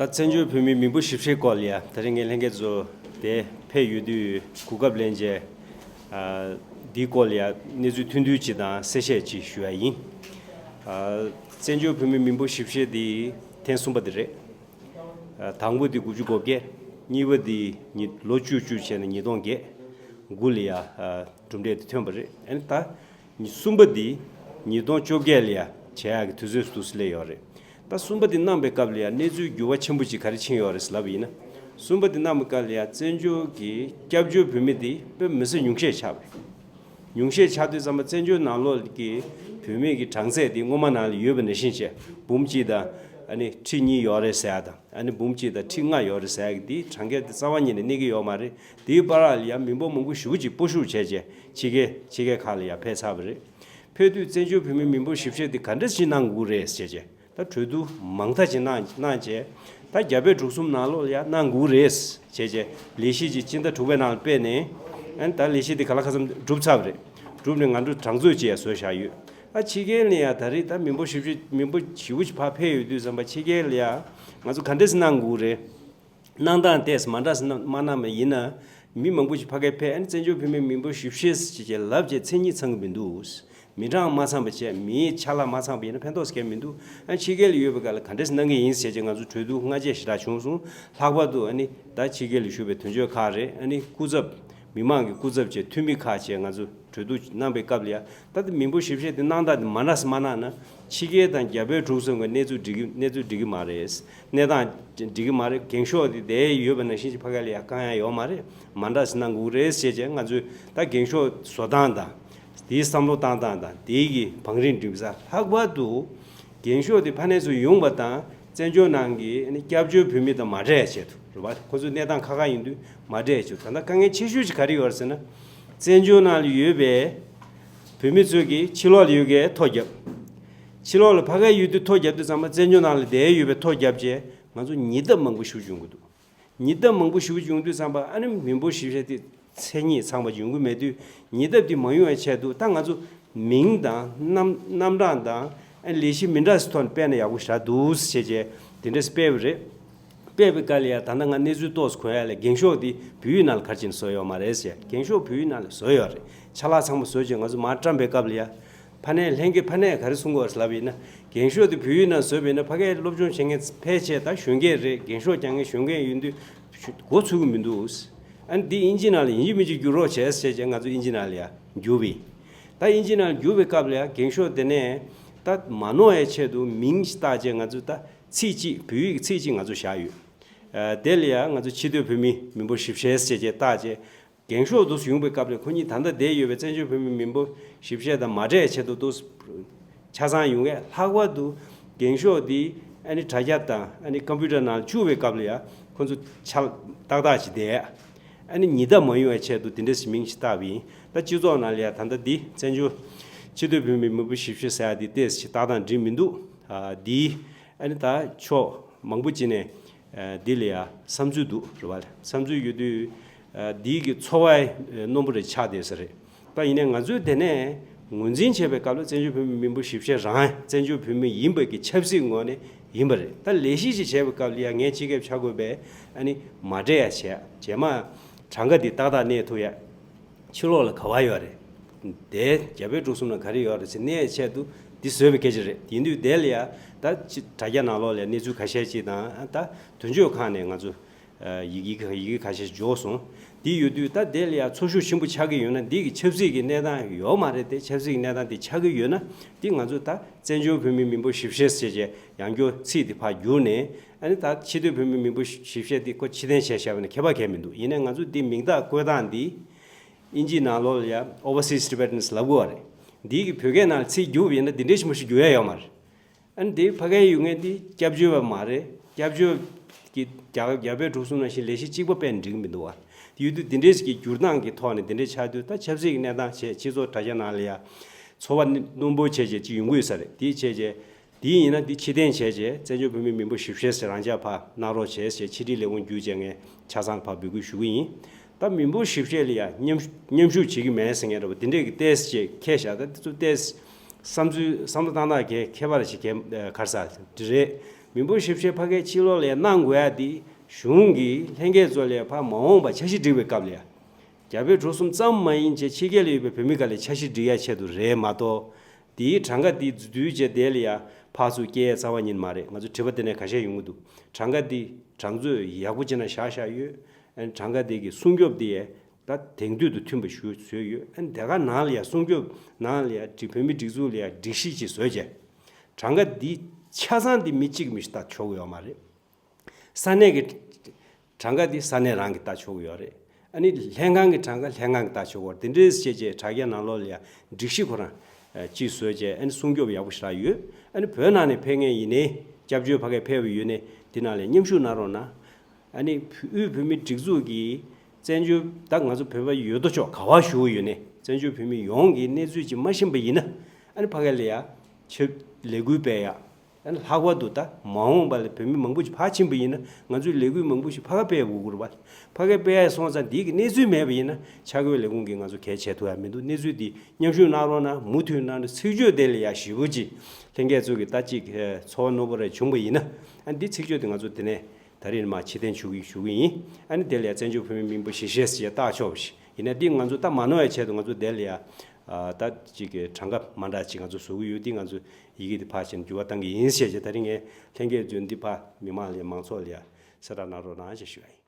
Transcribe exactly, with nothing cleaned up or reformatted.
ད་བཙན་བྱོལ་བོད་མིའི་མི་འབོར་ཞིབ་བཤེར་སྐོར་ལ་ཡ་ད་རིང་ངས་ལྷན་རྒྱས་ཚོ་དེ་ཕེབས་ཡོད་དུས་གོ་སྐབས་ལེན་བྱས། ཨ། འདིའི་སྐོར་ལ་ཡ་གནས་ཚུལ་ཐུང་ཐུང་ཅིག་དང་གསལ་བཤད་ཅིག་ཞུ་ཡ་ཡིན། ཨ། བཙན་བྱོལ་བོད་མིའི་མི་འབོར་ཞིབ་བཤེར་འདི་ཐེངས་གསུམ་པ་དེ་རེད། ཨ། དང་པོ་འདི་དགུ་བཅུ་གོ་བརྒྱད། གཉིས་པ་འདི་ཉིས་ལོ་བཅུ་བཅུ་བྱས་ནས་ཉིས་སྟོང་བརྒྱད་དགུ་ལ་ཡ། ཨ། གྲུབ་འབྲས་དེ་ཐོན་པ་རེད། ཨ་ནི་ད་གསུམ་པ་འདི་ཉིས་སྟོང་བཅོ་བརྒྱད་ལ་ཡ་བྱེད་ཡག་གི་དུས་ཚོད་སུ་སླེབས་ཡོད་རེད། ད་གསུམ་པ་འདི་གནང་པའི་སྐབས་ལ་ཡ་གནས་ཚུལ་འགྱུར་བ་ཆེན་པོ་ཅིག་ག་རེ་ཕྱིན་ཡོད་རེད་ཟེར་ལབ་པ་ཡིན་ན། གསུམ་པ་འདི་གནང་པའི་སྐབས་ལ་ཡ་བཙན་བྱོལ་གྱི་སྐྱབས་བཅོལ་བོད་མི་འདི་དཔེ་མི་སྲིད་ཉུང་ཤས་ཆགས་པ་རེད། ཉུང་ཤས་ཆགས་དུས་ཙམ་པ་བཙན་བྱོལ་ནང་ལོགས་ཀྱི་བོད་མི་གི་གྲངས་ཚད་འདི་སྔོན་མ་ནང་ལ་ཡོད་པ་ནང་བཞིན་བྱས་འབུམ་གཅིག་དང་ཨ་ནི་ཁྲི་གཉིས་ཡོད་རེད་ཟེར་ཡ་དང་། ཨ་ནི་འབུམ་གཅིག་དང་ཁྲི་ལྔ་ཡོད་རེད་ཟེར་ཡ་གི་འདི་གྲངས་ཀ་འདི་རྩ་བ་ཉིད་ནས་གནས་ཀྱི་ཡོད་མ་རེད། དེའི་བར་ལ་ཡང་མི་འབོར་མང་པོ་ཞེ་པོ་ཅིག་སྤོ་བཤུག་བྱས་བྱས་ཕྱི་རྒྱལ་ཕྱི་རྒྱལ་ཁག་ལ་ཡང་ཕེབས་ཚར་བ་རེད། ཕེབས་དུས་བཙན་བྱོལ་བོད་མིའི་མི་འབོར་ཞིབ་བཤེར་འདི་ག་འདྲ་ཞིག་གནང་དགོས་རེད་ཟེར་བྱས། ད་གྲོས་བསྡུར་མང་དག་ཅིག་གནང་གནང་བྱས། ད་རྒྱ་བལ་འབྲུག་གསུམ་ནང་ལོགས་ལ་ཡང་གནང་དགོས་རེད་ཟེར་བྱས། ལས་གཞི་ཅིག་སྤྱི་ཟླ་དྲུག་པའི་ནང་ལ་སྤེལ་ནས། ཨ་ནི་ད་ལས་གཞི་དེ་ག་ལ་ག་ཙམ་གྲུབ་ཚར་བ་རེད། གྲུབ་ནས་ང་ཚོ་གྲངས་མཛོད་ཅིག་ཡང་བཟོས་བཞག་ཡོད། ཨ། ཕྱི་རྒྱལ་ནས་ཡང་ད་རེས་ད་མི་འབོར་ཞིབ་བཤེར་མི་འབོར་ཞེ་པོ་ཅིག་ཕར་ཕེབས་ཡོད་དུས་ཙམ་པ་ཕྱི་རྒྱལ་ལ་ཡང་ང་ཚོ་ག་འདྲས་གནང་དགོས་རེད། གནང་སྟངས་ཏོག་ཙམ་མ་འདྲ་ས་མ་གནང་བ་ཡིན་ན། མི་མང་པོ་ཞིག་ཕ་གིར་ཕེབས། ཨ་ནི་བཙན་བྱོལ་བོད་མིའི་མི་འབོར་ཞིབ་བཤེར་ཟེར་བྱས་ལབ་བྱས་མཚན་ཉིད་ཚང་གི་མི་འདུག་མི་གྲངས་མ་ཚང་བ་བྱས། མིའི་ཕྱག་ལས་མ་ཚང་བ་ཡིན་ན་ཕན་ཐོགས་གང་ཡང་མི་འདུག་ཨ། ཕྱི་རྒྱལ་ལ་ཡོད་པའི་སྐབས་ལ་ག་འདྲས་གནང་གི་ཡིན་ཟེར་བྱས་ང་ཚོ་གྲོས་བསྡུར་སྔ་རྗེས་ཞེ་དྲག་བྱུང་སོང་། ལྷག་པར་དུ་ཨ་ནི་ད་ཕྱི་རྒྱལ་ལ་བཞུགས་པའི་དོན་གཅོད་ཁག་རེད། ཨ་ནི་སྐུ་ཚབ། མི་མང་གི་སྐུ་ཚབ་བཅས་འཐུས་མི་ཁག་བཅས་ང་ཚོ་གྲོས་བསྡུར་གནང་པའི་སྐབས་ལ་ཡ། ད་ལྟ་མི་འབོར་ཞིབ་བཤེར་དེ་གནང་སྟངས་དེ་མ་འདྲ་ས་མ་གནང་ན། ཕྱི་རྒྱལ་དང་རྒྱ་བལ་འབྲུག་གསུམ་གྱི་གནས་ཚུལ་འགྲིག་གི་གནས་ཚུལ་འགྲིག་གི་མ་རེད། གནས་སྟངས་འགྲིག་གི་མ་རེད། འགེངས་ཤོག་དེ་བསྡད་ཡོད་པ་ནང་བཞིན་གྱི་ཕ་གི་ལ་ཡ་བཀང་ཡ་ཡོད་མ་རེད། མ་འདྲ་ས་གནང་དགོས་རེད་ཟེར་བྱས་ང་ཚོས་ད་འགེངས་ཤོག་བཟོ་སྟངས་དང་། དེའི་བསམ་བློ་བཏང་སྟངས་དང་དེའི་གི་བང་རིམ་འགྲིག་ས། ལྷག་པར་དུ་འགེངས་ཤོག་དེ་ཕ་ནས་ཚུར་ཡོང་བ་དང་བཙན་བྱོལ་ནང་གི་ཨ་ནི་སྐྱབས་བཅོལ་བོད་མི་དང་མ་འདྲ་བའི་ཆེད་དུ་རེད་པ། ཁོ་ཚོའི་གནས་སྟངས་ཁག་ཁག་ཡིན་དུས་མ་འདྲ་བའི་ཆེད་དུ། ད་ལྟ་དཀའ་ངལ་ཆེ་ཤོས་ཅིག་ག་རེ་ཡོད་རེད་ཟེར་ན། བཙན་བྱོལ་ནང་ལ་ཡོད་པའི་བོད་མི་ཚོས་ཀྱིས་ཕྱི་ལོགས་ལ་ཡོད་མཁན་ཐོ་བརྒྱབ། ཕྱི་ལོགས་ལ་ཕ་གིར་ཡོད་དུས་ཐོ་བརྒྱབ་དུས་ཙམ་པ་བཙན་བྱོལ་ནང་ལ་བསྡད་ཡོད་པའི་ཐོ་བརྒྱབ་བྱས་ང་ཚོ་ཉེས་ལྟ་མང་པོ་ཞེ་པོ་ཅིག་ཡོང་གི་འདུག་ཉེས་ལྟ་མང་པོ་ཞེ་པོ་ཅིག་ཡོང་དུས་ཙམ་པ་ཨ་ནི་མི་འབོར་ཞིབ་བཤེར་དེ་མཚན་ཉིད་ཚང་བ་ཅིག་ཡོང་གི་མེད་དུས། ཉེས་ལྟ་དེ་མ་ཡོང་བའི་ཆེད་དུ་ད་ང་ཚོ་མིང་དང་རྣམ་རྣམ་གྲངས་དང་ཨ་ནི་ལས་གཞི་མི་འདྲ་སའི་ཐོག་ནས་སྤེལ་ན་ཡག་པོ་ཞེ་དྲག་འདུག་ཟེར་བྱས་དེ་འདྲས་སྤེལ་བ་རེད། སྤེལ་བའི་སྐབས་ལ་ཡ་ད་ལྟ་ང་གནས་ཚུལ་ཏོག་ཙམ་གོ་ཡ་ལ་འགེངས་ཤོག་དེ་བོད་ཡིག་ནང་ལ་ག་རེ་བྱས་ནས་བཟོས་ཡོད་མ་རེད་ཟེར། འགེངས་ཤོག་བོད་ཡིག་ནང་ལ་བཟོས་ཡོད་རེད། ཕྱག་ལས་ཚང་མ་བཟོས་བྱས་ང་ཚོ་མར་བཀྲམ་པའི་སྐབས་ལ་ཡ། ཕ་ནས་ལྷན་རྒྱས་ཕ་ནས་ག་རེ་གསུང་གི་ཡོད་རེད་ལབ་ཡིན་ན། འགེངས་ཤོག་དེ་བོད་ཡིག་ནང་བཟོས་པ་ཡིན་ན་ཕ་གིར་སློབ་སྦྱོང་བྱེད་མཁན་ཕལ་ཆེར་ད་གཞོན་སྐྱེས་རེད། འགེངས་ཤོག་རྒྱག་མཁན་གཞོན་སྐྱེས་ཡིན་དུས་མགོ་ཚོས་ཀྱི་མི་འདུག་ཨ་ནི་འདི་ཨིན་ཇི་ནང་ལ་ཡིན་གཅིག་མིན་གཅིག་བསྒྱུར་རོགས་བྱས་ཟེར་བྱས་ང་ཚོ་ཨིན་ཇི་ནང་ལ་ཡ་བསྒྱུར་བ་ཡིན། ད་ཨིན་ཇི་ནང་ལ་བསྒྱུར་བའི་སྐབས་ལ་ཡ་འགེངས་ཤོག་དེ་ནས་ད་མ་ནོར་བའི་ཆེད་དུ་མིང་ཞིག་བཏགས་བྱས་ང་ཚོས་ད་ཚིག་གཅིག་བོད་ཡིག་གི་ཚིག་གཅིག་ང་ཚོ་བཞག་ཡོད། ཨ། དེ་ལ་ཡ་ང་ཚོ་ཕྱི་སྡོད་བོད་མིའི་མི་འབོར་ཞིབ་བཤེར་ཟེར་བྱས་བཏགས་བྱས། འགེངས་ཤོག་འདུག་སེ་ཡོང་བའི་སྐབས་ལ་ཁོ་གཉིས་ད་ལྟ་བསྡད་ཡོད་པའི་བཙན་བྱོལ་བོད་མིའི་མི་འབོར་ཞིབ་བཤེར་དང་མ་འདྲ་བའི་ཆེད་དུ་འདུག་སེ་ཆ་ཚང་ཡོང་ཡས། ལྷག་པར་དུ་འགེངས་ཤོག་འདི་ཨ་ནི་དྲ་རྒྱ་དང་ཨ་ནི་ཀམ་པུ་ཊར་ནང་བཅུག་པའི་སྐབས་ལ་ཡ་ཁོ་ཚོ་ཆ་ཏག་ཏག་ཅིག་བསྡད། ཨ་ནི་ཉེས་ལྟ་མ་ཡོང་བའི་ཆེད་དུ་འདི་འདྲ་ཞིག་མིང་ཞིག་བཏགས་པ་ཡིན། ད་སྤྱི་ཚོགས་ནང་ལ་ཡ་ད་ལྟ་འདི་བཙན་བྱོལ་ཕྱི་སྡོད་བོད་མིའི་མི་འབོར་ཞིབ་བཤེར་ཟེར་ཡ་འདི་ཏོག་ཙམ་ཞིག་ཏག་ཏག་འགྲིག་མི་འདུག་ཨ། འདི་ཨ་ནི་ད་ཕྱོགས་མང་པོ་ཅིག་ནས་ཨ་འདི་ལ་ཡ་བསམ་ཚུལ་འདུག་རེད་པ། བསམ་ཚུལ་ཡོད་དུས་ཨ་འདི་གི་ཚོར་བ་རྣོན་པོ་རེ་ཆགས་བསྡད་ས་རེད། ད་ཡིན་ནའི་ང་ཚོས་དེ་ནས་ངོས་འཛིན་བྱེད་པའི་སྐབས་ལ་བཙན་བྱོལ་བོད་མིའི་མི་འབོར་ཞིབ་བཤེར་རང་བཙན་བྱོལ་བོད་མི་ཡིན་པ་གི་ཆབ་སྲིད་ངོས་ནས་ཡིན་པ་རེད། ད་ལས་གཞི་ཞིག་བྱེད་པའི་སྐབས་ལ་ཡ་ངས་སྤྱི་ཁྱབ་ཆ་བགོས་པའི་ཨ་ནི་མ་འདྲ་ཡ་བྱས། རྗེས་མ་གྲངས་ཀ་འདི་ཏག་ཏག་གནས་ཐུབ་ཡ། ཕྱི་ལོགས་ལ་ག་བ་ཡོད་རེད། དེ་རྒྱ་བལ་འབྲུག་གསུམ་ལ་ག་རེ་ཡོད་རེད་ཟེར་གནས་ཆེད་དུ་འདི་བཟོས་པའི་སྐད་ཆ་རེད། ཡིན་དུས་དེ་ལ་ཡ་ད་ཅི་དྲ་རྒྱ་ནང་ལོགས་ལ་གནས་ཚུལ་ཁ་ཤས་ཅིག་དང་ད་དོན་གཅོད་ཁང་ནས་ང་ཚོ་ཡི་གེ་ཡི་གེ་ཁ་ཤས་འབྱོར་སོང་། འདི་ཡོད་དུས་ད་དེ་ལ་ཡ་ཚོར་ཤུགས་ཆེན་པོ་ཆགས་ཀྱི་ཡོད་ན། འདི་གི་ཆབ་སྲིད་ཀྱི་གནས་སྟངས་ཡོད་མ་རེད་དེ། ཆབ་སྲིད་ཀྱི་གནས་སྟངས་དེ་ཆགས་ཀྱི་ཡོད་ན་འདི་ང་ཚོ་ད་བཙན་བྱོལ་བོད་མིའི་མི་འབོར་ཞིབ་བཤེར་ཟེར་བྱས་ཡང་བསྐྱར་ཚིག་དེ་ཕར་བསྒྱུར་ནས། ཨ་ནི་ད་ཕྱི་སྡོད་བོད་མིའི་མི་འབོར་ཞིབ་བཤེར་འདི་ཁོ་ཕྱིར་འཐེན་བྱས་བཞག་པ་ནི་ཁྱད་པར་གང་ཡང་མི་འདུག་ཡིན་ནའི་ང་ཚོ་འདི་མིང་རྟགས་བཀོད་སྟངས་འདི། ཨིན་ཇིའི་ནང་ལོགས་ལ་ཡ་Overseas Tibetans ལབ་དགོས་པ་རེད། འདིའི་གི་བོད་སྐད་ནང་ཚིག་བསྒྱུར་བ་ཡིན་ན་འདི་འདྲའི་ཞིབ་མོ་ཞིག་བསྒྱུར་ཡ་ཡོད་མ་རེད། ཨ་ནི་འདི་ཕ་གིར་ཡོད་མཁན་འདི་སྐྱབས་བཅོལ་བ་མ་རེད། སྐྱབས་བཅོལ་གྱི་རྒྱ་རྒྱ་བལ་འབྲུག་གསུམ་ནང་བཞིན་ལས་གཞི་གཅིག་པ་སྤེལ་ནས་འགྲིག་གི་མི་འདུག་བ། དེ་ཡོད་དུས་འདི་འདྲའི་ཞིག་གི་བསྒྱུར་སྟངས་ཀྱི་ཐོག་ནས་འདི་འདྲའི་ཆགས་དུས་ད་ཆབ་སྲིད་ཀྱི་གནས་སྟངས་བྱས། སྤྱི་ཚོགས་དྲ་རྒྱ་ནང་ལ་ཡ་ཚོར་བ་རྣོན་པོ་བྱས་བྱས་ཅིག་ཡོང་གི་ཡོད་ས་རེད། དེ་བྱས་བྱས། དེ་ཡིན་ན་དེ་ཕྱིར་འཐེན་བྱས་རྗེས་བཙན་བྱོལ་བོད་མིའི་མི་འབོར་ཞིབ་བཤེར་ཟེར་རང་འཇགས་ཕར་གནང་རོགས་བྱས་ཞེས་ཕྱི་དྲིལ་ལས་ཁུངས་བརྒྱུད་བྱས་ངས་ཆ་ཚང་ཕར་འབོད་སྐུལ་ཞུ་གི་ཡིན། ད་མི་འབོར་ཞིབ་བཤེར་ལ་ཡང་མཉམ་མཉམ་ཞུགས་བྱེད་ཀྱི་མེད་ཟེར་མཁན་འདྲ་པོ་དེ་འདྲས་ཀྱི་ཏོག་ཙམ་ཅིག་འཁྱེར་བཞག་ད་དེ་ཚོ་ཏོག་ཙམ་བསམ་ཚུལ་བསམ་བློ་བཏང་སྟངས་གལ་ཁྱད་པར་ཞིག་གལ་ག་རེ་ཟེར་འདི་རེད། མི་འབོར་ཞིབ་བཤེར་ཕ་གིའི་ཕྱི་ལོགས་ལ་ཡ་གནང་དགོས་ཡ་དེ་གཞུང་གིས་ལྷན་རྒྱས་ཚོ་ལ་ཡ་ཕར་མ་འོངས་པ་འཆར་གཞི་སྒྲིག་པའི་སྐབས་ལ་ཡ། རྒྱ་བལ་འབྲུག་གསུམ་ཙམ་མ་ཡིན་བྱས་ཕྱི་རྒྱལ་ལ་ཡོད་པའི་བོད་མི་སྒང་ལ་འཆར་གཞི་སྒྲིག་ཡ་ཆེད་དུ་རེད་མ་གཏོགས། དེའི་གྲངས་ཀ་དེ་བསྡུས་བྱས་དེ་ལ་ཡ་ཕར་ཚུར་སྐྱེལ་ཡ་རྩ་བ་ཉིད་མ་རེད། ང་ཚོ་དྲི་བ་དེ་ནས་ཁ་ཤས་ཡོང་གི་འདུག་གྲངས་ཀ་དེ་གྲངས་མཛོད་ཡག་པོ་ཅིག་ནང་བཞག་བཞག་ཡོད། ཨ་ནི་གྲངས་ཀ་དེ་གི་སྲུང་སྐྱོབ་དེ་ཡ་ད་དེང་དུས་དང་མཐུན་པ་ཞིག་བཟོས་ཡོད། ཨ་ནི་དེ་ག་ནང་ལ་ཡ་སྲུང་སྐྱོབ་ནང་ལ་ཡ་བོད་མི་སྒྲིག་འཛུགས་ལ་ཡ་སྒྲིག་གཞི་ཅིག་བཟོས་བྱས། གྲངས་ཀ་འདི་ཆ་ཚང་འདི་མི་གཅིག་མི་ཞིག་ལྟ་ཆོག་གི་ཡོད་མ་རེད། ས་གནས་ཀྱི་གྲངས་ཀ་འདི་ས་གནས་རང་གིས་ལྟ་ཆོག་གི་ཡོད་རེད། ཨ་ནི་ལྷན་ཁང་གི་གྲངས་ཀ་ལྷན་ཁང་གིས་ལྟ་ཆོག་གི་ཡོད་རེད། དེ་འདྲའི་བྱས་བྱས་དྲ་རྒྱ་ནང་ལོགས་ལ་ཡ་སྒྲིག་གཞི་ཁོ་རང་གཅིག་བཟོས་བྱས། ཨ་ནི་སྲུང་སྐྱོབ་ཡག་པོ་ཞེ་དྲག་ཡོད། ཨ་ནི་བོད་ནང་ནས་ཕེབས་མཁན་ཡིན་ནའི་སྐྱབས་བཅོལ་ཕ་གིར་ཕེབས་པ་ཡོད་ནའི་འདི་ནང་ལ་མཉམ་ཞུགས་གནང་རོགས་གནང་། ཨ་ནི་དབུས་བོད་མིའི་སྒྲིག་འཛུགས་ཀྱི་བཙན་བྱོལ་ད་ང་ཚོ་བོད་པ་ཡོད་དོ་ཅོག་ག་བ་བཞུགས་ཡོད་ནའི་བཙན་བྱོལ་བོད་མི་ཡོངས་ཀྱི་གནས་ཚུལ་ཅིག་མ་ཤེས་པ་ཡིན་ན། ཨ་ནི་ཕ་གི་ལ་ཡ་ཆེད་ལས་འགུལ་སྤེལ་ཡ། ཨ་ནི་ལྷག་པར་དུ་ད་མ་འོངས་པ་ལ་བོད་མི་མང་པོ་ཞིག་ཕར་ཕྱིན་པ་ཡིན་ན་ང་ཚོས་ལས་འགུལ་མང་པོ་ཞིག་ཕ་གི་སྤེལ་དགོས་ཀྱི་རེད་པ། ཕ་གི་སྤེལ་ཡ་སོང་ཙང་འདི་གི་གནས་ཚུལ་མེད་པ་ཡིན་ན་ཆ་བགོས་ལས་ཁུངས་ཀྱིས་ང་ཚོ་གལ་བྱེད་ཐུབ་ཡ་མི་འདུག་གནས་ཚུལ་འདི་མཉམ་ཞུགས་གནང་རོགས་གནང་། མུ་མཐུད་གནང་རོགས། ཚིག་བརྗོད་དེ་ལ་ཡ་ཞེ་པོ་ཅིག་ལྷན་རྒྱས་ཚོ་གི་ད་ཅིག་ཚོར་བ་རྣོ་པོ་རེ་བྱུང་པ་ཡིན་ན། ཨ་ནི་འདི་ཚིག་བརྗོད་དེ་ང་ཚོ་དེ་ནས་ད་རེས་མར་ཕྱིར་འཐེན་ཞུ་གི་ཞུ་གི་ཡིན། ཨ་ནི་དེ་ལ་ཡ་བཙན་བྱོལ་བོད་མི་མིང་པོ་ཞེ་ཤས་ཟེར་ཡ་བཏགས་ཆོག་པ་ཞིག་ཡིན་ན། འདི་ང་ཚོ་ད་མ་ནོར་ཡ་ཆེད་དུ་ང་ཚོ་དེ་ལ་ཡ་ད་ཅིག་གི་གྲངས་ཀ་མ་འདྲ་ཅིག་ང་ཚོ་བཟོ་གི་ཡོད། འདི་ང་ཚོ་ཡི་གེ་དེ་ཕར་ཕྱིན་འགྱུར་བ་གཏང་གི་ཡིན་ཟེར་བྱས། ད་རིང་ངས་ལྷན་རྒྱས་ཚོས་འདི་ཕར་མི་མང་ལ་ཡ་མང་ཚོགས་ལ་ཡ་གསལ་བསྒྲགས་གནང་རོགས་གནང་ཞེས་ཞུ་ཡ་ཡིན།